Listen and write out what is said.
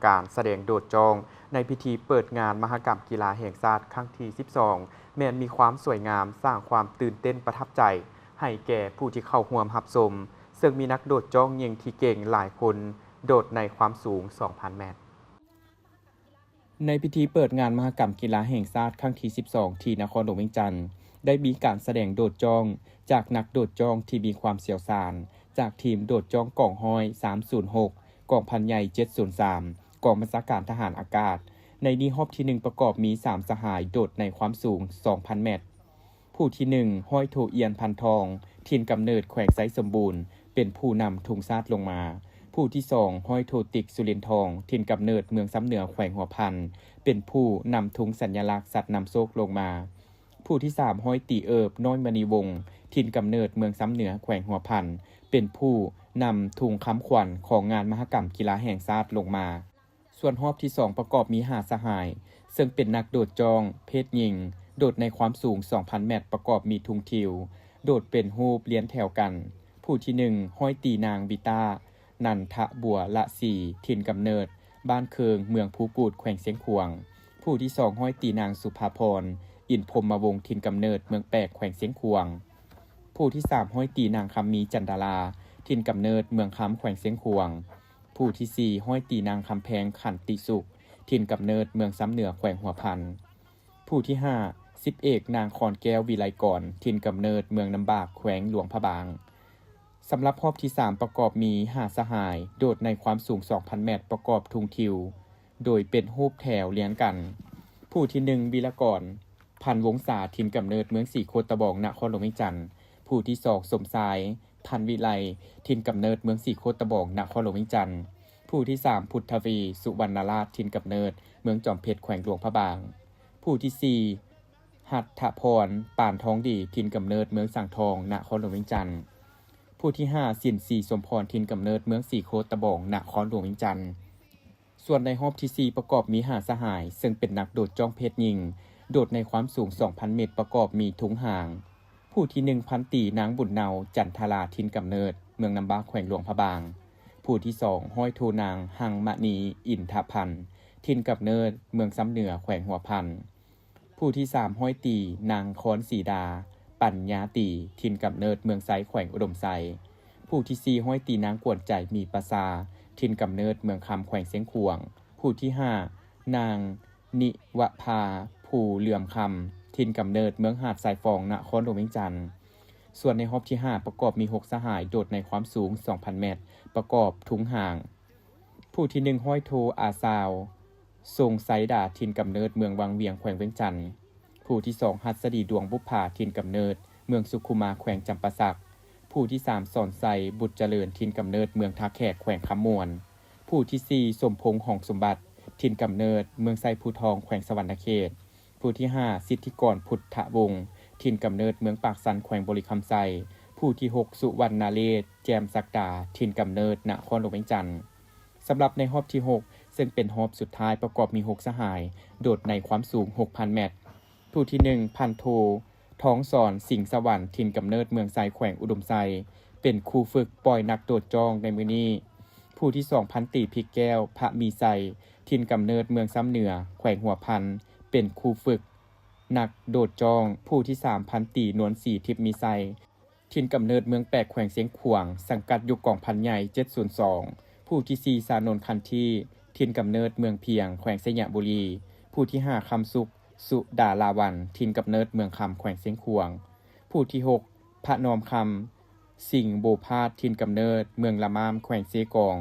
ການສະແດງໂດດຈ້ອງໃນພິທີເປີດງານມະຫະກຳກິລາແຫ່ງຊາດຄັ້ງທີສິບສອງ ແມ່ນມີຄວາມສວຍງາມ, ສ້າງຄວາມຕື່ນເຕັ້ນປະທັບໃຈໃຫ້ແກ່ຜູ້ທີ່ເຂົ້າຮ່ວມຮັບຊົມ, ເຊິ່ງມີນັກໂດດຈ້ອງຍິງທີ່ເກັ່ງຫຼາຍຄົນ ໂດດໃນຄວາມສູງສອງພັນແມັດ. ໃນພິທີເປີດງານມະຫະກຳກິລາແຫ່ງຊາດຄັ້ງທີສິບສອງ ທີ່ນະຄອນຫຼວງວຽງຈັນ ໄດ້ມີການສະແດງໂດດຈ້ອງຈາກນັກໂດດຈ້ອງທີ່ມີຄວາມຊ່ຽວຊານ ຈາກທີມໂດດຈ້ອງກອງຮ້ອຍສາມສູນຫົກ ກອງພັນໃຫຍ່ເຈັດສູນສາມ ກອງບັນຊາການທະຫານອາກາດ. ໃນນີ້ຮອບທີໜຶ່ງປະກອບມີສາມສະຫາຍໂດດໃນຄວາມສູງສອງພັນແມັດ. ຜູ້ທີໜຶ່ງ ຮ້ອຍໂທ ອຽນ ພັນທອງ ຖິ່ນກຳເນີດແຂວງໄຊສົມບູນ ເປັນຜູ້ນຳທຸງຊາດລົງມາ. ຜູ້ທີສອງ ຮ້ອຍໂທ ຕິກ ສຸລິນທອງ ຖິ່ນກຳເນີດເມືອງຊຳເໜືອແຂວງຫົວພັນ ເປັນຜູ້ນຳທຸງສັນຍະລັກສັດນຳໂຊກລົງມາ. ຜູ້ທີສາມ ຮ້ອຍຕີ ເອີບ ນ້ອຍມະນີວົງ ຖິ່ນກຳເນີດເມືອງຊຳເໜືອແຂວງຫົວພັນ ເປັນຜູ້ນຳທຸງຄຳຂວັນຂອງງານມະຫະກຳກິລາແຫ່ງຊາດລົງມາ. ສ່ວນຮອບທີສອງປະກອບມີຫ້າສະຫາຍ ເຊິ່ງເປັນນັກໂດດຈ້ອງເພດຍິງ ໂດດໃນຄວາມສູງສອງພັນແມັດ ປະກອບມີທຸງທິວ ໂດດເປັນຮູບລຽນແຖວກັນ. ຜູ້ທີໜຶ່ງ ຮ້ອຍຕີນາງ ວິຕ້າ ນັນທະບົວລະສີ ຖິ່ນກຳເນີດບ້ານເຄີງ ເມືອງພູກູດ ແຂວງຊຽງຂວາງ. ຜູ້ທີສອງ ຮ້ອຍຕີນາງ ສຸພາພອນ ອິນພົມມະວົງ ຖິ່ນກຳເນີດເມືອງແປກ ແຂວງຊຽງຂວາງ. ຜູ້ທີສາມ ຮ້ອຍຕີນາງ ຄຳມີ ຈັນດາລາ ຖິ່ນກຳເນີດເມືອງຄຳ ແຂວງຊຽງຂວາງ. ຜູ້ທີສີ່ ຮ້ອຍຕີນາງ ຄຳແພງ ຂັນຕິສຸກ ຖິ່ນກຳເນີດເມືອງຊຳເໜືອແຂວງຫົວພັນ. ຜູ້ທີຫ້າ ສິບເອກນາງ ຄອນແກ້ວ ວິໄລກອນ ຖິ່ນກຳເນີດເມືອງນ້ຳບາກ ແຂວງຫຼວງພະບາງ. ສຳລັບຮອບທີສາມປະກອບມີຫ້າສະຫາຍ ໂດດໃນຄວາມສູງສອງພັນແມັດ ປະກອບທຸງທິວ ໂດຍເປັນຮູບແຖວລຽງກັນ. ຜູ້ທີໜຶ່ງ ວິລະກອນ ພັນວົງສາ ຖິ່ນກຳເນີດເມືອງສີໂຄດຕະບອງ ນະຄອນຫຼວງວຽງຈັນ. ຜູ້ທີສອງ ສົມຊາຍ ພັນວິໄລ ຖິ່ນກຳເນີດເມືອງສີໂຄດຕະບອງ ນະຄອນຫຼວງວຽງຈັນ. ຜູ້ທີສາມ ພຸດທະວີ ສຸວັນນະລາດ ຖິ່ນກຳເນີດເມືອງຈອມເພັດ ແຂວງຫຼວງພະບາງ. ຜູ້ທີສີ່ ຫັດຖະພອນ ປານທອງດີ ຖິ່ນກຳເນີດເມືອງສັງທອງ ນະຄອນຫຼວງວຽງຈັນ. ຜູ້ທີຫ້າ ສິນ ສີສົມພອນ ຖິ່ນກຳເນີດເມືອງສີໂຄດຕະບອງ ນະຄອນຫຼວງວຽງຈັນ. ສ່ວນໃນຮອບທີສີ່ປະກອບມີຫ້າສະຫາຍ ເຊິ່ງເປັນນັກໂດດຈ້ອງເພດຍິງ ໂດດໃນຄວາມສູງສອງພັນແມັດ ປະກອບມີທຸງຫາງ. ຜູ້ທີໜຶ່ງ ພັນຕີນາງ ບຸນເນົາ ຈັນທະລາ ຖິ່ນກຳເນີດເມືອງນ້ຳບາກ ແຂວງຫຼວງພະບາງ. ຜູ້ທີສອງ ຮ້ອຍໂທນາງ ຫັງມະນີ ອິນທະພັນ ຖິ່ນກຳເນີດເມືອງຊຳເໜືອ ແຂວງຫົວພັນ. ຜູ້ທີສາມ ຮ້ອຍຕີນາງ ຄອນສີດາ ປັນຍາຕີ ຖິ່ນກຳເນີດເມືອງໄຊ ແຂວງອຸດົມໄຊ. ຜູ້ທີສີ່ ຮ້ອຍຕີນາງ ກວນໃຈ ມີປະຊາ ຖິ່ນກຳເນີດເມືອງຄຳ ແຂວງຊຽງຂວາງ. ຜູ້ທີຫ້າ ນາງ ນິວະພາ ພູເຫຼືອມຄຳ ຖິ່ນກຳເນີດເມືອງຫາດຊາຍຟອງ ນະຄອນຫຼວງວຽງຈັນ. ສ່ວນໃນຮອບທີຫ້າປະກອບມີຫົກສະຫາຍ ໂດດໃນຄວາມສູງສອງພັນແມັດ ປະກອບທຸງຫາງ. ຜູ້ທີໜຶ່ງ ຮ້ອຍໂທ ອາຊາວ ຊົງໄຊດາ ຖິ່ນກຳເນີດເມືອງວັງວຽງ ແຂວງວຽງຈັນ. ຜູ້ທີສອງ ຫັດສະດີ ດວງບຸບຜາ ຖິ່ນກຳເນີດເມືອງສຸຂຸມາ ແຂວງຈຳປາສັກ. ຜູ້ທີສາມ ສອນໄຊ ບຸດຈະເລີນ ຖິ່ນກຳເນີດເມືອງທ່າແຂກ ແຂວງຄຳມ່ວນ. ຜູ້ທີສີ່ ສົມພົງ ຫອງສົມບັດ ຖິ່ນກຳເນີດເມືອງໄຊພູທອງ ແຂວງສະຫວັນນະເຂດ. ຜູ້ທີຫ້າ ສິດທິກອນ ພຸດທະວົງ ຖິ່ນກຳເນີດເມືອງປາກຊັນ ແຂວງບໍລິຄຳໄຊ. ຜູ້ທີຫົກ ສຸວັນນະເລດ ແຈ່ມສັກດາ ຖິ່ນກຳເນີດນະຄອນຫຼວງວຽງຈັນ. ສຳລັບໃນຮອບທີຫົກ ເຊິ່ງເປັນຮອບສຸດທ້າຍ ປະກອບມີຫົກສະຫາຍ ໂດດໃນຄວາມສູງຫົກພັນແມັດ. ຜູ້ທີໜຶ່ງ ພັນໂທ ທອງສອນ ສິງສະຫວັນ ຖິ່ນກຳເນີດເມືອງໄຊ ແຂວງອຸດົມໄຊ ເປັນຄູຝຶກປ່ອຍນັກໂດດຈ້ອງໃນມື້ນີ້. ຜູ້ທີສອງ ພັນຕີ ພິກແກ້ວ ພະມີໄຊ ຖິ່ນກຳເນີດເມືອງຊຳເໜືອ ແຂວງຫົວພັນ ເປັນຄູຝຶກນັກໂດດຈ້ອງ. ຜູ້ທີສາມ ພັນຕີ ນວນສີ ທິບມີໄຊ ຖິ່ນກຳເນີດເມືອງແປກ ແຂວງຊຽງຂວາງ ສັງກັດຢູ່ກອງພັນໃຫຍ່ເຈັດສູນສອງ. ຜູ້ທີສີ່ ຊານົນ ຄັນທີ ຖິ່ນກຳເນີດເມືອງພຽງ ແຂວງໄຊຍະບູລີ. ຜູ້ທີຫ້າ ຄຳສຸກ ສຸດາລາວັນ ຖິ່ນກຳເນີດເມືອງຄຳ ແຂວງຊຽງຂວາງ. ຜູ້ທີຫົກ ພະນອມຄຳ ສິງໂບພາດ ຖິ່ນກຳເນີດເມືອງລະມາມ ແຂວງເຊກອງ.